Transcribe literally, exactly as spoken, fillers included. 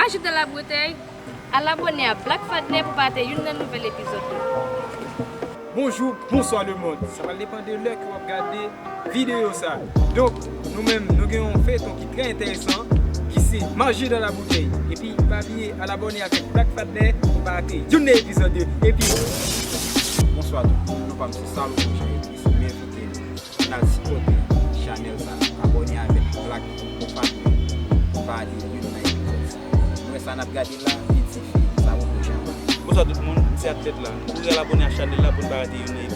Ajoute la bouteille. Al abòne a Black Fadner pou pa rate youn nan nouvèl epizòd yo. Bonjou, bonswa lemonn. Sa pral depann de lè ke w ap gade videyo sa. Donk, nou menm, nou gen yon feyton ki trè enteresan, ki se Maji dan la boutèy. Epi, pa bliye al abòne avèk Black Fadner pou pa rate youn nan epizòd yo. Epi, bonswa tout moun, non pa m se Salomon Jean Elvis. M envite nou pou n al sipòte chanèl sa, abòne avèk Black Fadner pou pa rate youn nan epizòd sa. Nou wè sa n ap gade la, piti fi, sa poko janm. Bonswa tout moun, m se Atlet la. Kouri al abòne a chanèl la pou n pa rate youn nan